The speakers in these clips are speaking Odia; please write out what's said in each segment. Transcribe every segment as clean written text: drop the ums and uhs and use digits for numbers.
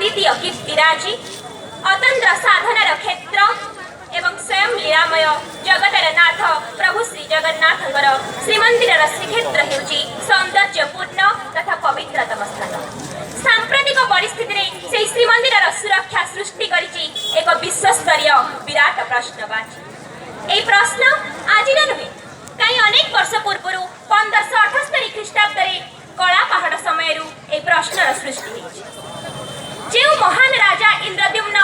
ଅଦ୍ୱିତୀୟ କୀର୍ତ୍ତିରାଜି, ଅତନ୍ଦ୍ର ସାଧନାର କ୍ଷେତ୍ର ଏବଂ ସ୍ୱୟଂ ଲୀଳାମୟ ଜଗତର ନାଥ ପ୍ରଭୁ ଶ୍ରୀ ଜଗନ୍ନାଥଙ୍କର ଶ୍ରୀମନ୍ଦିରର ଶ୍ରୀକ୍ଷେତ୍ର ହେଉଛି ସୌନ୍ଦର୍ଯ୍ୟପୂର୍ଣ୍ଣ ତଥା ପବିତ୍ରତମ ସ୍ଥାନ। ସାମ୍ପ୍ରତିକ ପରିସ୍ଥିତିରେ ସେହି ଶ୍ରୀମନ୍ଦିରର ସୁରକ୍ଷା ସୃଷ୍ଟି କରିଛି ଏକ ବିଶ୍ୱସ୍ତରୀୟ ବିରାଟ ପ୍ରଶ୍ନବାଚୀ। ଏହି ପ୍ରଶ୍ନ ଆଜିର ନୁହେଁ, କାହିଁ ଅନେକ ବର୍ଷ ପୂର୍ବରୁ 1578 ଖ୍ରୀଷ୍ଟାବ୍ଦରେ କଳା ପାହାଡ଼ ସମୟରୁ ଏହି ପ୍ରଶ୍ନର ସୃଷ୍ଟି ହେଇଛି। ଯେଉଁ ମହାନ ରାଜା ଇନ୍ଦ୍ରଦ୍ୟୁମ୍ନ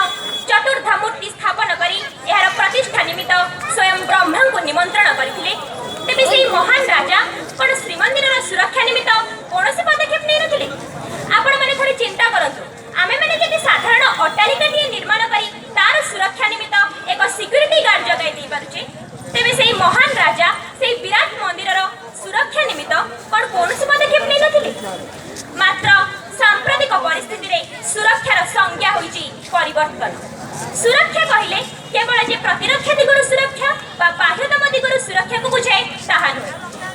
ଚତୁର୍ଦ୍ଧା ମୂର୍ତ୍ତି ସ୍ଥାପନ କରି ଏହାର ପ୍ରତିଷ୍ଠା ନିମିତ୍ତ ସ୍ୱୟଂ ବ୍ରହ୍ମାଙ୍କୁ ନିମନ୍ତ୍ରଣ କରିଥିଲେ, ତେବେ ସେହି ମହାନ ରାଜା କ'ଣ ଶ୍ରୀମନ୍ଦିରର ସୁରକ୍ଷା ନିମିତ୍ତ କୌଣସି ପଦକ୍ଷେପ ନେଇନଥିଲେ? ଆପଣମାନେ ଥରେ ଚିନ୍ତା କରନ୍ତୁ, ଆମେମାନେ ଯଦି ସାଧାରଣ ଅଟ୍ଟାଳିକାଟିଏ ନିର୍ମାଣ କରି ତାର ସୁରକ୍ଷା ନିମିତ୍ତ ଏକ ସିକ୍ୟୁରିଟି ଗାର୍ଡ ଯୋଗାଇ ଦେଇପାରୁଛେ, ତେବେ ସେହି ମହାନ ରାଜା ସେହି ବିରାଟ ମନ୍ଦିରର ସୁରକ୍ଷା ନିମିତ୍ତ କ'ଣ କୌଣସି ପଦକ୍ଷେପ ନେଇନଥିଲେ? ମାତ୍ର ସାମ୍ପ୍ରତିକ ପରିସ୍ଥିତିରେ ସୁରକ୍ଷାର ସଂଜ୍ଞା ହୋଇଛି ପରିବର୍ତ୍ତନ। ସୁରକ୍ଷା କହିଲେ କେବଳ ଯେ ପ୍ରତିରକ୍ଷା ଦିଗରୁ ସୁରକ୍ଷା ବା ବାହ୍ୟତମ ଦିଗରୁ ସୁରକ୍ଷାକୁ ବୁଝାଏ, ତାହା ନୁହେଁ।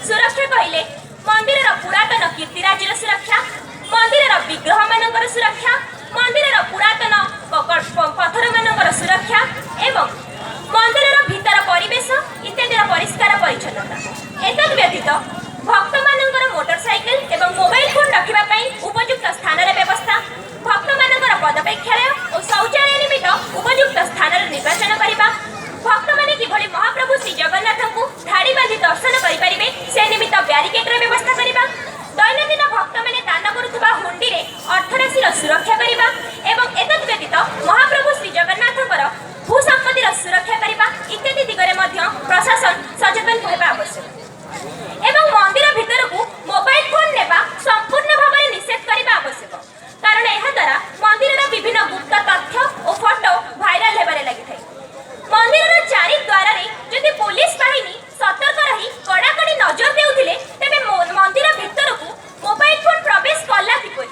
ସୁରକ୍ଷା କହିଲେ ମନ୍ଦିରର ପୁରାତନ କୀର୍ତ୍ତିରାଜିର ସୁରକ୍ଷା, ମନ୍ଦିରର ବିଗ୍ରହମାନଙ୍କର ସୁରକ୍ଷା, ମନ୍ଦିରର ପୁରାତନ ପଥରମାନଙ୍କର ସୁରକ୍ଷା ଏବଂ ମନ୍ଦିରର ଭିତର ପରିବେଶ ଇତ୍ୟାଦିର ପରିଷ୍କାର ପରିଚ୍ଛନ୍ନତା। ଏତଦ୍ ବ୍ୟତୀତ ଭକ୍ତମାନଙ୍କର ମୋଟରସାଇକେଲ ଏବଂ ମୋବାଇଲ ଫୋନ୍ ରଖିବା ପାଇଁ ଉପଯୁକ୍ତ ସ୍ଥାନର ବ୍ୟବସ୍ଥା, ଭକ୍ତମାନଙ୍କର ପଦପ୍ରେକ୍ଷାଳୟ ଓ ଶୌଚାଳୟ ନିମିତ୍ତ ଉପଯୁକ୍ତ ସ୍ଥାନର ନିର୍ବାଚନ କରିବା, ଭକ୍ତମାନେ କିଭଳି ମହାପ୍ରଭୁ ଶ୍ରୀ ଜଗନ୍ନାଥଙ୍କୁ ଧାଡ଼ି ବାନ୍ଧି ଦର୍ଶନ କରିପାରିବେ, ସେ ନିମିତ୍ତ ବ୍ୟାରିକେଡର ବ୍ୟବସ୍ଥା କରିବା, ଦୈନନ୍ଦିନ ଭକ୍ତମାନେ ଦାନ କରୁଥିବା ହୁଣ୍ଡିରେ ଅର୍ଥରାଶିର ସୁରକ୍ଷା କରିବା ଏବଂ ଏତଦ୍ ବ୍ୟତୀତ ମହାପ୍ରଭୁ ଶ୍ରୀ ଜଗନ୍ନାଥଙ୍କର ଭୂସମ୍ପତ୍ତିର ସୁରକ୍ଷା କରିବା ଇତ୍ୟାଦି ଦିଗରେ ମଧ୍ୟ ପ୍ରଶାସନ ସଚେତନ ହେବା ଆବଶ୍ୟକ ଏବଂ ମନ୍ଦିର ଭିତରକୁ ମୋବାଇଲ ଫୋନ୍ ନେବା ସମ୍ପୂର୍ଣ୍ଣ ଭାବରେ ନିଷେଧ କରିବା ଆବଶ୍ୟକ, କାରଣ ଏହାଦ୍ୱାରା ମନ୍ଦିରର ବିଭିନ୍ନ ଗୁପ୍ତ ତଥ୍ୟ ଓ ଫଟୋ ଭାଇରାଲ ହେବାରେ ଲାଗିଥାଏ। ମନ୍ଦିରର ଚାରି ଦ୍ୱାରରେ ଯଦି ପୋଲିସ ବାହିନୀ ସତର୍କ ରହି କଡ଼ାକଡ଼ି ନଜର ଦେଉଥିଲେ, ତେବେ ମନ୍ଦିର ଭିତରକୁ ମୋବାଇଲ ଫୋନ୍ ପ୍ରବେଶ କଲା କିପରି?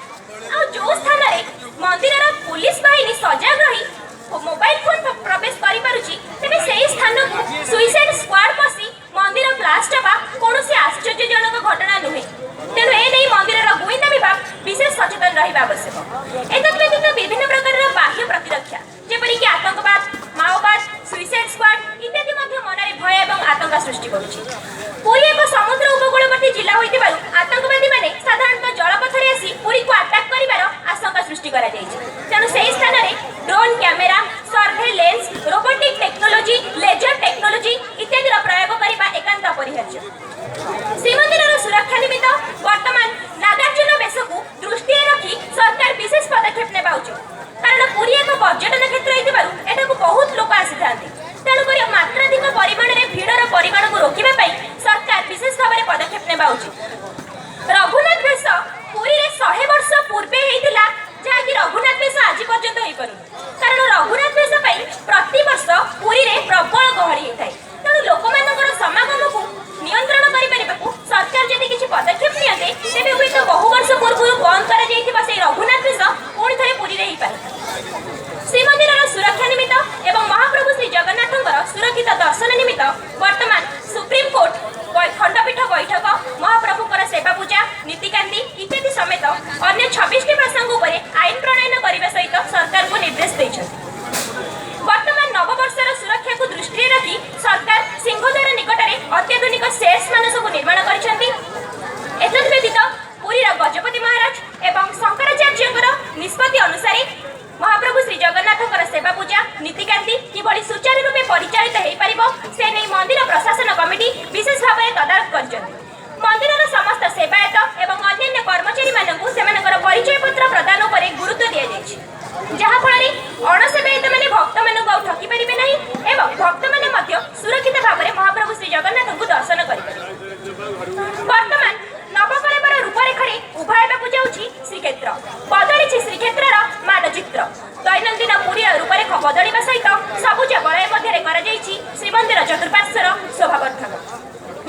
ଆଉ ଯୋଉ ସ୍ଥାନରେ ମନ୍ଦିରର ପୋଲିସ ବାହିନୀ ସଜାଗ ରହି ମୋବାଇଲ ଫୋନ୍ ପ୍ରବେଶ କରିପାରୁଛି, ତେବେ ସେହି ସ୍ଥାନକୁ ସୁଇସାଇଡ୍ ସ୍କ୍ୱାଡ୍ ପଶି ମନ୍ଦିର ବ୍ଲାଷ୍ଟ ହେବା କୌଣସି ଆଶ୍ଚର୍ଯ୍ୟଜନକ ଘଟଣା ନୁହେଁ। ତେଣୁ ଏ ନେଇ ମନ୍ଦିରର ଗୁଇନ୍ଦା ବିଭାଗ ବିଶେଷ ସଚେତନ ରହିବା ଆବଶ୍ୟକ। ଏତଦ୍ ବ୍ୟତୀତ ବିଭିନ୍ନ ପ୍ରକାରର ବାହ୍ୟ ପ୍ରତିରକ୍ଷା, ଯେପରିକି ଆତଙ୍କବାଦ, ମାଓବାଦ, ସୁଇସାଇଡ୍ ସ୍କ୍ୱାଡ୍ ଇତ୍ୟାଦି ମଧ୍ୟ ମନରେ ଭୟ ଏବଂ ଆତଙ୍କ ସୃଷ୍ଟି କରୁଛି। ପୁରୀ ଏକ ସମୁଦ୍ର ଉପକୂଳବର୍ତ୍ତୀ ଜିଲ୍ଲା ହୋଇଥିବାରୁ ଆତଙ୍କବାଦୀମାନେ ସାଧାରଣତଃ ଜଳପଥରେ ଆସି ପୁରୀକୁ ଆଟାକ୍ କରିବାର ଆଶଙ୍କା ସୃଷ୍ଟି କରାଯାଇଛି। ତେଣୁ ସେହି ସ୍ଥାନରେ drone camera, surveillance, robotic technology, laser technology ଇତ୍ୟାଦିର ପ୍ରୟୋଗ କରିବା ଏକାନ୍ତ ଅପରିହାର୍ଯ୍ୟ। ଶ୍ରୀମନ୍ଦିରର ସୁରକ୍ଷା ନିମିତ୍ତ ବର୍ତ୍ତମାନ ନାଗାର୍ଜୁନ ବେଶକୁ ଦୃଷ୍ଟିରେ ରଖି ସରକାର ବିଶେଷ ପଦକ୍ଷେପ ନେବା ଉଚିତ, କାରଣ ପୁରୀ ଏକ ପର୍ଯ୍ୟଟନ କ୍ଷେତ୍ର ହେଇଥିବାରୁ ଏଠାକୁ ବହୁତ ଲୋକ ଆସିଥାନ୍ତି। ତେଣୁକରି ମାତ୍ରାଧିକ ପରିମାଣରେ ଭିଡ଼ର ପରିମାଣକୁ ରୋକିବା ପାଇଁ ସରକାର ବିଶେଷ ଭାବରେ ପଦକ୍ଷେପ ନେବା ଉଚିତ। ରଘୁନାଥ ବେଶ ପୁରୀରେ 100 ବର୍ଷ ପୂର୍ବେ ହେଇଥିଲା, ଯାହାକି ରଘୁନାଥ ବେଶ ଆଜି ପର୍ଯ୍ୟନ୍ତ ହେଇପାରୁନି, କାରଣ ରଘୁନାଥ ବେଶ ପାଇଁ ପ୍ରତିବର୍ଷ ପୁରୀରେ ପ୍ରବଳ ଗହଳି ହେଇଥାଏ। ତେଣୁ ଲୋକମାନଙ୍କର ସମାଗମକୁ ନିୟନ୍ତ୍ରଣ କରିପାରିବାକୁ ସରକାର ଯଦି କିଛି ପଦକ୍ଷେପ ନିଅନ୍ତେ, ତେବେ ହୁଏତ ବହୁ ବର୍ଷ ପୂର୍ବରୁ ବନ୍ଦ କରାଯାଇଥିବା ସେଇ ରଘୁନାଥ ବେଶ ପୁଣି ଥରେ ପୁରୀରେ ହେଇପାରନ୍ତା। ଶ୍ରୀମନ୍ଦିରର ସୁରକ୍ଷା ନିମିତ୍ତ ଏବଂ ମହାପ୍ରଭୁ ଶ୍ରୀ ଜଗନ୍ନାଥଙ୍କର ସୁରକ୍ଷିତ ଦର୍ଶନ ନିମିତ୍ତ ବର୍ତ୍ତମାନ ସୁପ୍ରିମକୋର୍ଟ ଖଣ୍ଡପୀଠ ବୈଠକ, ମହାପ୍ରଭୁଙ୍କର ସେବା ପୂଜା, ନୀତିକାନ୍ତି ଇତ୍ୟାଦି ସମେତ ଅନ୍ୟ 26ଟି ପ୍ରସଙ୍ଗ ଉପରେ ଆଇନ ପ୍ରଣୟନ କରିବା ସହିତ ସରକାରଙ୍କୁ ନିର୍ଦ୍ଦେଶ ଦେଇଛନ୍ତି। ବର୍ତ୍ତମାନ ନବବର୍ଷର ସୁରକ୍ଷାକୁ ଦୃଷ୍ଟିରେ ରଖି ସରକାର ସିଂହଦ୍ୱାର ନିକଟରେ ଅତ୍ୟାଧୁନିକ ସେଟ୍ସ ମାନ ସବୁ ନିର୍ମାଣ କରିଛନ୍ତି। ଏତଦ୍ ବ୍ୟତୀତ ପୁରୀର ଗଜପତି ମହାରାଜ ଏବଂ ଶଙ୍କରାଚାର୍ଯ୍ୟଙ୍କର ନିଷ୍ପତ୍ତି ଅନୁସାରେ ମହାପ୍ରଭୁ ଶ୍ରୀ ଜଗନ୍ନାଥଙ୍କର ସେବା ପୂଜା, ନୀତିକାନ୍ତି କିଭଳି ସୁଚାରୁ ରୂପେ ପରିଚାଳିତ ହୋଇପାରିବ, ସେ ନେଇ ମନ୍ଦିର ପ୍ରଶାସନ କମିଟି ବିଶେଷ ଭାବରେ ତଦାରଖ କରିଛନ୍ତି। ମନ୍ଦିରର ସମସ୍ତ ସେବାୟତ ଏବଂ ଅନ୍ୟାନ୍ୟ କର୍ମଚାରୀମାନଙ୍କୁ ସେମାନଙ୍କର ପରିଚୟ ପତ୍ର ପ୍ରଦାନ ଉପରେ ଗୁରୁତ୍ୱ ଦିଆଯାଇଛି, ଯାହାଫଳରେ ଅଣସେବାୟତମାନେ ଭକ୍ତମାନଙ୍କୁ ଆଉ ଠକି ପାରିବେ ନାହିଁ ଏବଂ ଭକ୍ତମାନେ ମଧ୍ୟ ସୁରକ୍ଷିତ ଭାବରେ ମହାପ୍ରଭୁ ଶ୍ରୀ ଜଗନ୍ନାଥଙ୍କୁ ଦର୍ଶନ କରିପାରିବେ। ବର୍ତ୍ତମାନ ନବକଳେବର ରୂପରେଖରେ ଉଭା ହେବାକୁ ଯାଉଛି ଶ୍ରୀକ୍ଷେତ୍ର। ବଦଳିଛି ଶ୍ରୀକ୍ଷେତ୍ରର ମାନଚିତ୍ର। ଦୈନନ୍ଦିନ ପୁରୀର ରୂପରେଖ ବଦଳିବା ସହିତ ସବୁଜ ବଳୟ ମଧ୍ୟରେ କରାଯାଇଛି ଶ୍ରୀମନ୍ଦିର ଚତୁଃପାର୍ଶ୍ୱର ଶୋଭାବର୍ଦ୍ଧନ।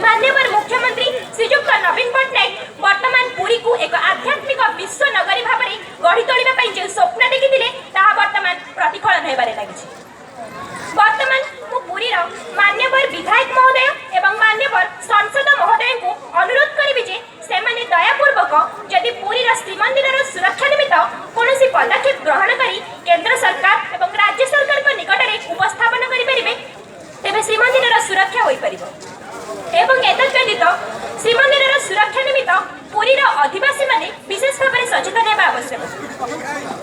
ମାନ୍ୟବର ମୁଖ୍ୟମନ୍ତ୍ରୀ ଶ୍ରୀଯୁକ୍ତ ନବୀନ ପଟ୍ଟନାୟକ ବର୍ତ୍ତମାନ ପୁରୀକୁ ଏକ ଆଧ୍ୟାତ୍ମିକ ବିଶ୍ୱ ନଗରୀ ଭାବରେ ଗଢ଼ି ତୋଳିବା ପାଇଁ ଯେଉଁ ସ୍ୱପ୍ନ ଦେଖିଥିଲେ, ତାହା ବର୍ତ୍ତମାନ ପ୍ରତିଫଳନ ହେବାରେ ଲାଗିଛି। ବର୍ତ୍ତମାନ ମୁଁ ପୁରୀର ମାନ୍ୟବର ବିଧାୟକ ମହୋଦୟ ଏବଂ ମାନ୍ୟବର ସାଂସଦ ମହୋଦୟଙ୍କୁ ଅନୁରୋଧ କରିବି ଯେ ସେମାନେ ଦୟାପୂର୍ବକ ଯଦି ପୁରୀର ଶ୍ରୀମନ୍ଦିରର ସୁରକ୍ଷା ନିମିତ୍ତ ଆବଶ୍ୟକ।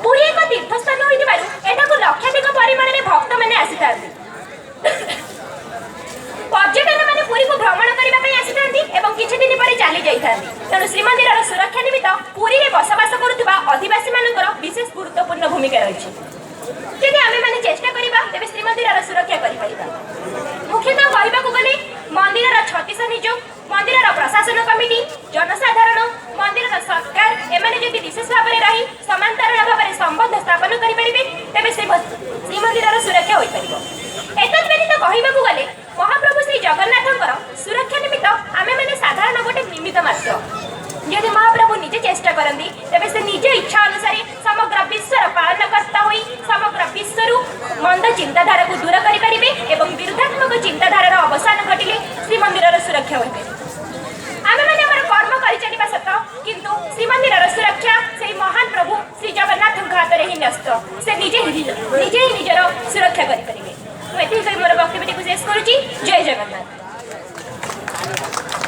ପୁରୀ ଏକ ତୀର୍ଥସ୍ଥାନ ହୋଇଥିବାରୁ ଏଠାକୁ ଲକ୍ଷାଧିକ ପରିମାଣରେ ଭକ୍ତମାନେ ଆସିଥାନ୍ତି। ପର୍ଯ୍ୟଟନ ମାନେ ପୁରୀକୁ ଭ୍ରମଣ କରିବା ପାଇଁ ଆସିଥାନ୍ତି ଏବଂ କିଛି ଦିନ ପରେ ଚାଲି ଯାଇଥାନ୍ତି। ତେଣୁ ଶ୍ରୀମନ୍ଦିରର ସୁରକ୍ଷା ନିମିତ୍ତ ପୁରୀରେ ବସବାସ କରୁଥିବା ଅଧିବାସୀମାନଙ୍କର ବିଶେଷ ଗୁରୁତ୍ୱପୂର୍ଣ୍ଣ ଭୂମିକା ରହିଛି। ଯଦି ଆମେମାନେ ଚେଷ୍ଟା କରିବା, ତେବେ ଶ୍ରୀମନ୍ଦିରର ସୁରକ୍ଷା କରିପାରିବା। ମୁଖ୍ୟତଃ କହିବାକୁ ଗଲେ ମନ୍ଦିରର ଛତିଶା ନିଯୋଗ, ମନ୍ଦିରର ପ୍ରଶାସନ କମିଟି, ଜନସାଧାରଣ, ମନ୍ଦିରର ସରକାର, ଏମାନେ ଯଦି ବିଶେଷ ଭାବରେ ରହି ସମାନ୍ତରାଳ ଭାବରେ ସମ୍ବନ୍ଧ ସ୍ଥାପନ କରିପାରିବେ, ତେବେ ଶ୍ରୀମନ୍ଦିରର ସୁରକ୍ଷା ହୋଇପାରିବ। ଏତଦ୍ ବ୍ୟତୀତ କହିବାକୁ ଗଲେ ମହାପ୍ରଭୁ ଶ୍ରୀ ଜଗନ୍ନାଥଙ୍କର ସୁରକ୍ଷା ନିମିତ୍ତ ଆମେମାନେ ସାଧାରଣ ଗୋଟେ ନିମିତ୍ତ ମାତ୍ର। ଯଦି ମହାପ୍ରଭୁ ନିଜେ ଚେଷ୍ଟା କରନ୍ତି, ତେବେ ସେ ନିଜ ଇଚ୍ଛା ଅନୁସାରେ ସମଗ୍ର ବିଶ୍ୱର ପାଳନକର୍ତ୍ତା ହୋଇ ସମଗ୍ର ବିଶ୍ୱରୁ ମନ୍ଦ ଚିନ୍ତାଧାରାକୁ ଦୂର କରିପାରିବେ ଏବଂ ବିରୁଦ୍ଧାତ୍ମକ ଚିନ୍ତାଧାରାର ଅବସାନ ଘଟିଲେ ଶ୍ରୀମନ୍ଦିରର ସୁରକ୍ଷା ହୋଇପାରିବ। ଆମେମାନେ ଆମର କର୍ମ କରିଚାଲିବା ସତ, କିନ୍ତୁ ଶ୍ରୀମନ୍ଦିରର ସୁରକ୍ଷା ସେଇ ମହାନ ପ୍ରଭୁ ଶ୍ରୀ ଜଗନ୍ନାଥଙ୍କ ହାତରେ ହିଁ ନ୍ୟସ୍ତ। ସେ ନିଜେ ହିଁ ନିଜର ସୁରକ୍ଷା